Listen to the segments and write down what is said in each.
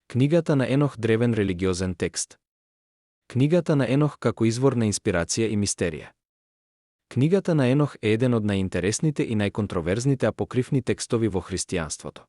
Книгата на Енох, древен религиозен текст. Книгата на Енох како извор на инспирација и мистерија. Книгата на Енох е еден од најинтересните и најконтроверзните апокривни текстови во христијанството.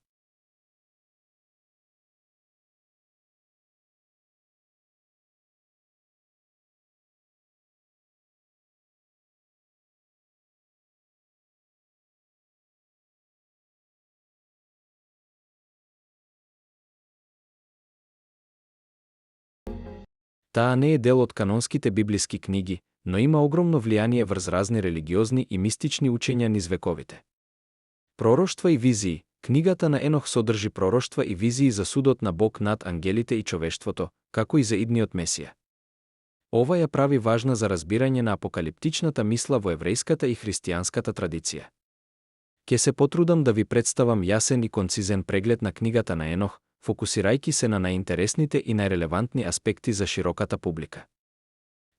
Таа не е дел од канонските библиски книги, но има огромно влијание врз разни религиозни и мистични учења низ вековите. Пророштва и визии. Книгата на Енох содржи пророштва и визии за судот на Бог над ангелите и човештвото, како и за идниот Месија. Ова ја прави важна за разбирање на апокалиптичната мисла во еврејската и христијанската традиција. Ке се потрудам да ви представам јасен и концизен преглед на книгата на Енох, фокусирајќи се на најинтересните и најрелевантни аспекти за широката публика.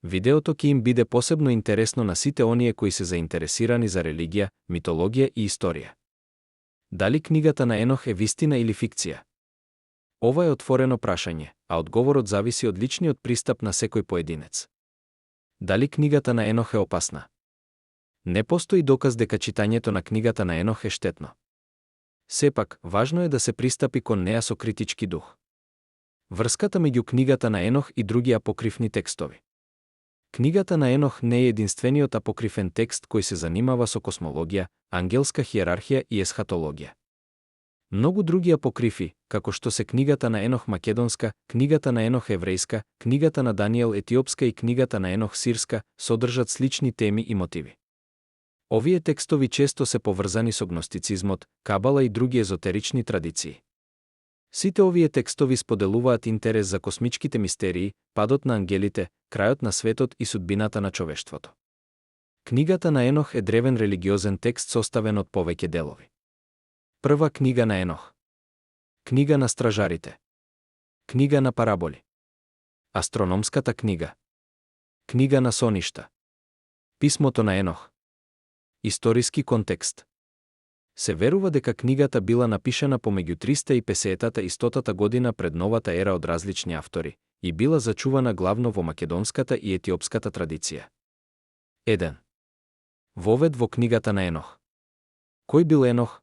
Видеото ќе им биде посебно интересно на сите оние кои се заинтересирани за религија, митологија и историја. Дали книгата на Енох е вистина или фикција? Ова е отворено прашање, а одговорот зависи од личниот пристап на секој поединец. Дали книгата на Енох е опасна? Не постои доказ дека читањето на книгата на Енох е штетно. Сепак, важно е да се пристапи кон неа со критички дух. Врската меѓу книгата на Енох и други апокривни текстови. Книгата на Енох не е единствениот апокривен текст кој се занимава со космологија, ангелска хиерархија и есхатологија. Многу други апокрифи, како што се книгата на Енох македонска, книгата на Енох еврејска, книгата на Даниел етиопска и книгата на Енох сирска, содржат слични теми и мотиви. Овие текстови често се поврзани со гностицизмот, кабала и други езотерични традиции. Сите овие текстови споделуваат интерес за космичките мистерии, падот на ангелите, крајот на светот и судбината на човештвото. Книгата на Енох е древен религиозен текст составен од повеќе делови. Прва книга на Енох. Книга на стражарите. Книга на параболи. Астрономската книга. Книга на соништа. Писмото на Енох. Историски контекст. Се верува дека книгата била напишана помеѓу 350-та и 100-та година пред новата ера од различни автори и била зачувана главно во македонската и етиопската традиција. 1. Вовед во книгата на Енох. Кој бил Енох?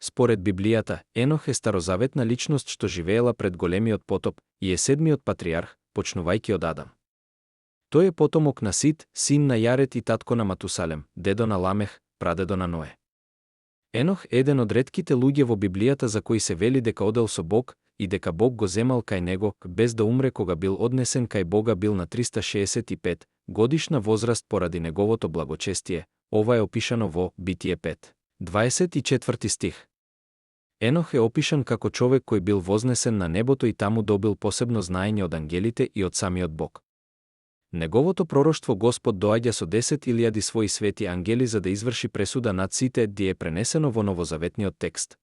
Според Библијата, Енох е старозаветна личност што живеела пред големиот потоп и е седмиот патриарх, почнувајќи од Адам. Тој е потомок на Сит, син на Јаред и татко на Матусалем, дедо на Ламех, прадедо на Ное. Енох е еден од ретките луѓе во Библијата за кои се вели дека одел со Бог и дека Бог го земал кај него без да умре кога бил однесен кај Бога бил на 365 годишна возраст поради неговото благочестие. Ова е опишано во Битие 5, 24 стих. Енох е опишан како човек кој бил вознесен на небото и таму добил посебно знаење од ангелите и од самиот Бог. Неговото пророштво Господ доаѓа со 10.000 своји свети ангели за да изврши пресуда над сите, ди е пренесено во новозаветниот текст.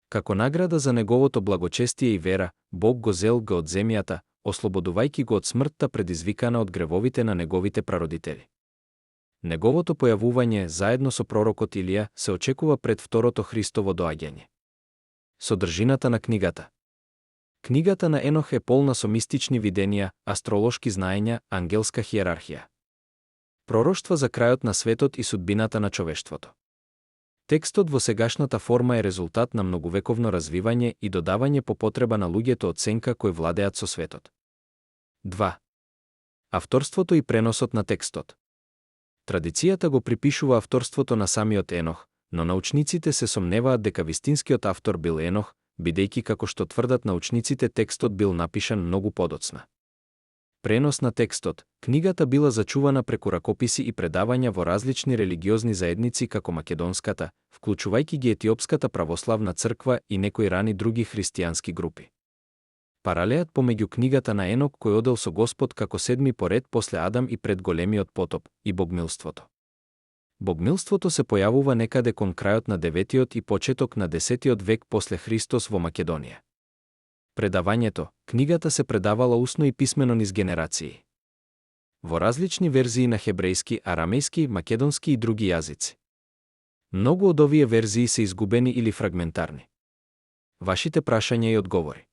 Како награда за неговото благочестие и вера, Бог го зел го од земјата, ослободувајќи го од смртта предизвикана од гревовите на неговите прародители. Неговото појавување, заедно со пророкот Илија, се очекува пред второто Христово доаѓање. Содржината на книгата. Книгата на Енох е полна со мистични виденија, астролошки знаења, ангелска хиерархија. Пророштва за крајот на светот и судбината на човештвото. Текстот во сегашната форма е резултат на многувековно развивање и додавање по потреба на луѓето од сенка кои владеат со светот. 2. Авторството и преносот на текстот. Традицијата го припишува авторството на самиот Енох, но научниците се сомневаат дека вистинскиот автор бил Енох, бидејќи како што тврдат научниците текстот бил напишан многу подоцна. Пренос на текстот. Книгата била зачувана преку ракописи и предавања во различни религиозни заедници како македонската, вклучувајќи ги етиопската православна црква и некои рани други христијански групи. Паралелот помеѓу книгата на Енок кој одел со Господ како седми поред после Адам и пред големиот потоп и богмилството. Богмилството се појавува некаде кон крајот на 9-тиот и почеток на 10-тиот век после Христос во Македонија. Предавањето, книгата се предавала усно и писмено низ генерации. Во различни верзии на хебрејски, арамејски, македонски и други јазици. Многу од овие верзии се изгубени или фрагментарни. Вашите прашања и одговори.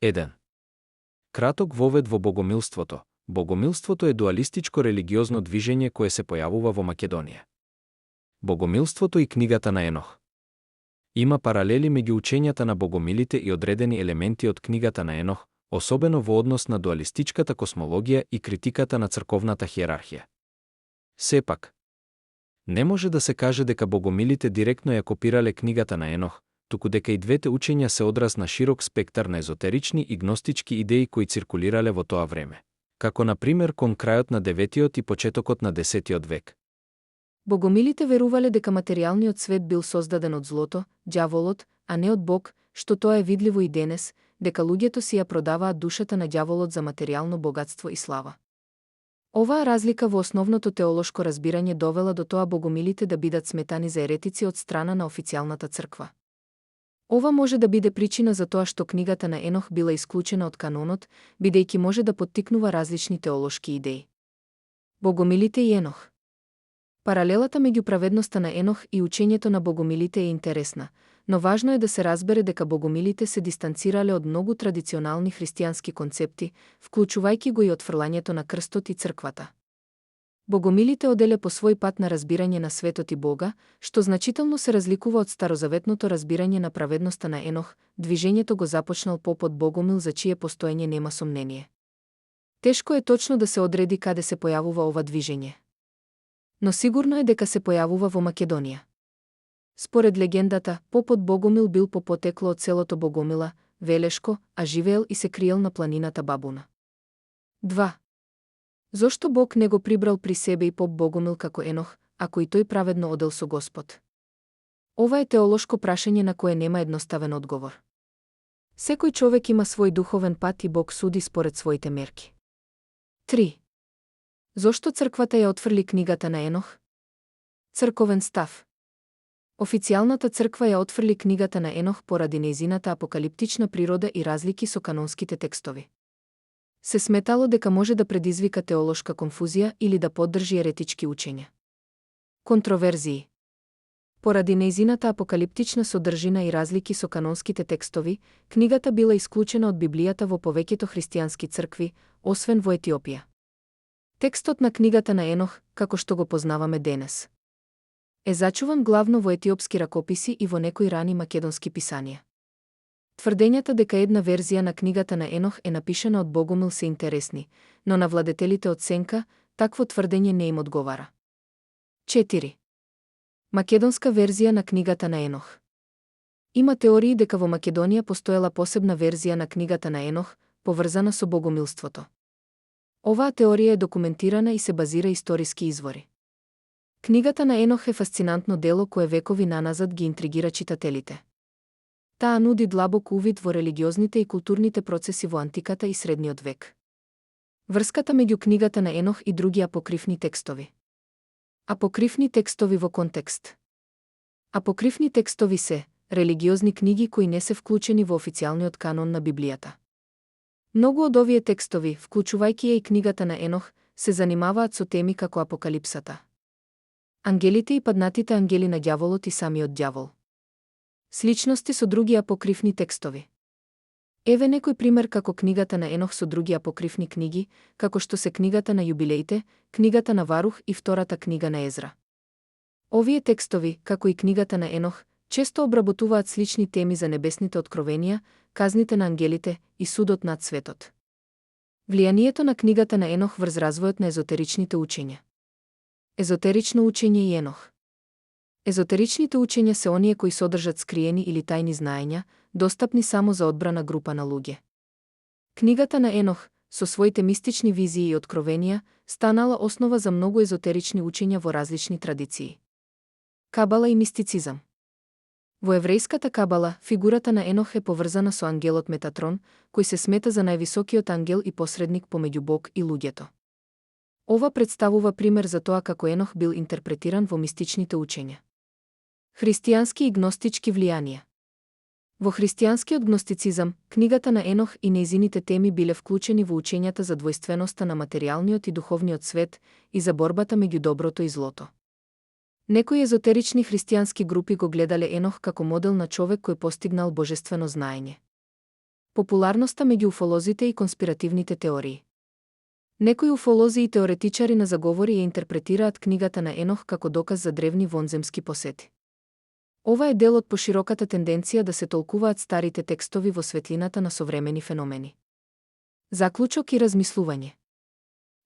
1. Краток вовед во богомилството. Богомилството е дуалистичко религиозно движење кое се појавува во Македонија. Богомилството и книгата на Енох. Има паралели меѓу учењата на богомилите и одредени елементи од книгата на Енох, особено во однос на дуалистичката космологија и критиката на црковната хиерархија. Сепак, не може да се каже дека богомилите директно ја копирале книгата на Енох, туку дека и двете учења се одраз на широк спектар на езотерични и гностички идеи кои циркулирале во тоа време, како на пример кон крајот на 9-тиот и почетокот на 10-тиот век. Богомилите верувале дека материјалниот свет бил создаден од злото, ѓаволот, а не од Бог, што тоа е видливо и денес, дека луѓето си ја продаваат душата на ѓаволот за материјално богатство и слава. Оваа разлика во основното теолошко разбирање довела до тоа богомилите да бидат сметани за еретици од страна на официјалната црква. Ова може да биде причина за тоа што книгата на Енох била исклучена од канонот, бидејќи може да поттикнува различни теолошки идеи. Богомилите и Енох. Паралелата меѓу праведноста на Енох и учењето на богомилите е интересна, но важно е да се разбере дека богомилите се дистанцирале од многу традиционални христијански концепти, вклучувајќи го и отфрлањето на крстот и црквата. Богомилите оделе по свој пат на разбирање на светот и Бога, што значително се разликува од старозаветното разбирање на праведноста на Енох. Движењето го започнал попот Богомил за чие постоење нема сомнение. Тешко е точно да се одреди каде се појавува ова движење. Но сигурно е дека се појавува во Македонија. Според легендата, попот Богомил бил по потекло од селото Богомила, Велешко, а живеел и се криел на планината Бабуна. 2. Зошто Бог не го прибрал при себе и поп Богомил како Енох, ако и тој праведно одел со Господ? Ова е теолошко прашање на кое нема едноставен одговор. Секој човек има свој духовен пат и Бог суди според своите мерки. 3. Зошто црквата ја отфрли книгата на Енох? Црковен став. Официјалната црква ја отфрли книгата на Енох поради нејзината апокалиптична природа и разлики со канонските текстови. Се сметало дека може да предизвика теолошка конфузија или да поддржи еретички учења. Контроверзии. Поради нејзината апокалиптична содржина и разлики со канонските текстови, книгата била исклучена од Библијата во повеќето христијански цркви, освен во Етиопија. Текстот на книгата на Енох, како што го познаваме денес, е зачуван главно во етиопски ракописи и во некои рани македонски писанија. Тврдењата дека една верзија на книгата на Енох е напишана од Богомил се интересни, но на владетелите од Сенка такво тврдење не им одговара. 4. Македонска верзија на книгата на Енох. Има теории дека во Македонија постоела посебна верзија на книгата на Енох, поврзана со богомилството. Оваа теорија е документирана и се базира историски извори. Книгата на Енох е фасцинантно дело кое векови наназад ги интригира читателите. Таа нуди длабок увид во религиозните и културните процеси во антиката и средниот век. Врската меѓу книгата на Енох и други апокривни текстови. Апокривни текстови во контекст. Апокривни текстови се религиозни книги кои не се вклучени во официјалниот канон на Библијата. Многу од овие текстови, вклучувајќи ја и книгата на Енох, се занимаваат со теми како апокалипсата, ангелите и паднатите ангели на ѓаволот и самиот ѓавол. Сличности со други апокривни текстови. Еве некој пример како книгата на Енох со други апокривни книги, како што се книгата на Јубилеите, книгата на Варух и втората книга на Езра. Овие текстови, како и книгата на Енох, често обработуваат слични теми за небесните откровенија, казните на ангелите и судот над светот. Влијанието на книгата на Енох врз развојот на езотеричните учења. Езотерично учење и Енох. Езотеричните учења се оние кои содржат скриени или тајни знаења, достапни само за одбрана група на луѓе. Книгата на Енох, со своите мистични визии и откровенија, станала основа за многу езотерични учења во различни традиции. Кабала и мистицизам. Во еврејската кабала, фигурата на Енох е поврзана со ангелот Метатрон, кој се смета за највисокиот ангел и посредник помеѓу Бог и луѓето. Ова представува пример за тоа како Енох бил интерпретиран во мистичните учења. Христијански и гностички влијанија. Во христијанскиот гностицизам, книгата на Енох и нејзините теми биле вклучени во учењата за двојственоста на материјалниот и духовниот свет и за борбата меѓу доброто и злото. Некои езотерични христијански групи го гледале Енох како модел на човек кој постигнал божествено знаење. Популарноста меѓу уфолозите и конспиративните теории. Некои уфолози и теоретичари на заговори ја интерпретираат книгата на Енох како доказ за древни вонземски посети. Ова е дел од пошироката тенденција да се толкуваат старите текстови во светлината на современи феномени. Заклучок и размислување.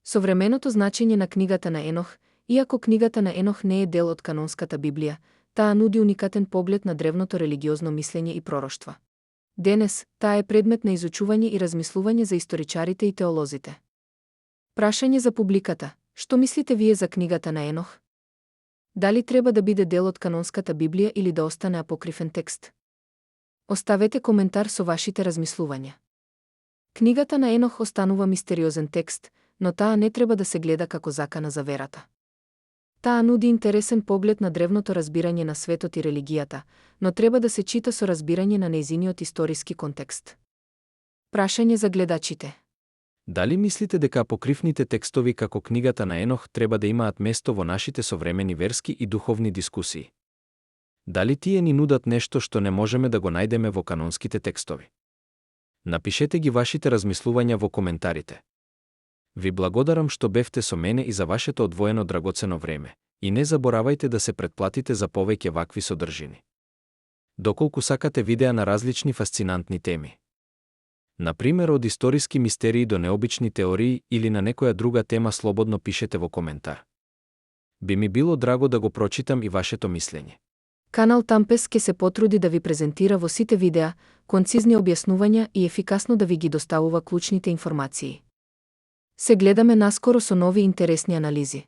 Современото значење на книгата на Енох, иако книгата на Енох не е дел од канонската Библија, таа нуди уникатен поглед на древното религиозно мислење и пророштва. Денес, таа е предмет на изучување и размислување за историчарите и теолозите. Прашање за публиката: што мислите вие за книгата на Енох? Дали треба да биде дел од канонската Библија или да остане апокрифен текст? Оставете коментар со вашите размислувања. Книгата на Енох останува мистериозен текст, но таа не треба да се гледа како закана за верата. Таа нуди интересен поглед на древното разбирање на светот и религијата, но треба да се чита со разбирање на нејзиниот историски контекст. Прашање за гледачите. Дали мислите дека апокрифните текстови како книгата на Енох треба да имаат место во нашите современи верски и духовни дискусии? Дали тие ни нудат нешто што не можеме да го најдеме во канонските текстови? Напишете ги вашите размислувања во коментарите. Ви благодарам што бевте со мене и за вашето одвоено драгоцено време, и не заборавајте да се претплатите за повеќе вакви содржини. Доколку сакате видеа на различни фасцинантни теми, например од историски мистерии до необични теории или на некоја друга тема, слободно пишете во коментар. Би ми било драго да го прочитам и вашето мислење. Канал Тампес ке се потруди да ви презентира во сите видеа концизни објаснувања и ефикасно да ви ги доставува клучните информации. Се гледаме наскоро со нови интересни анализи.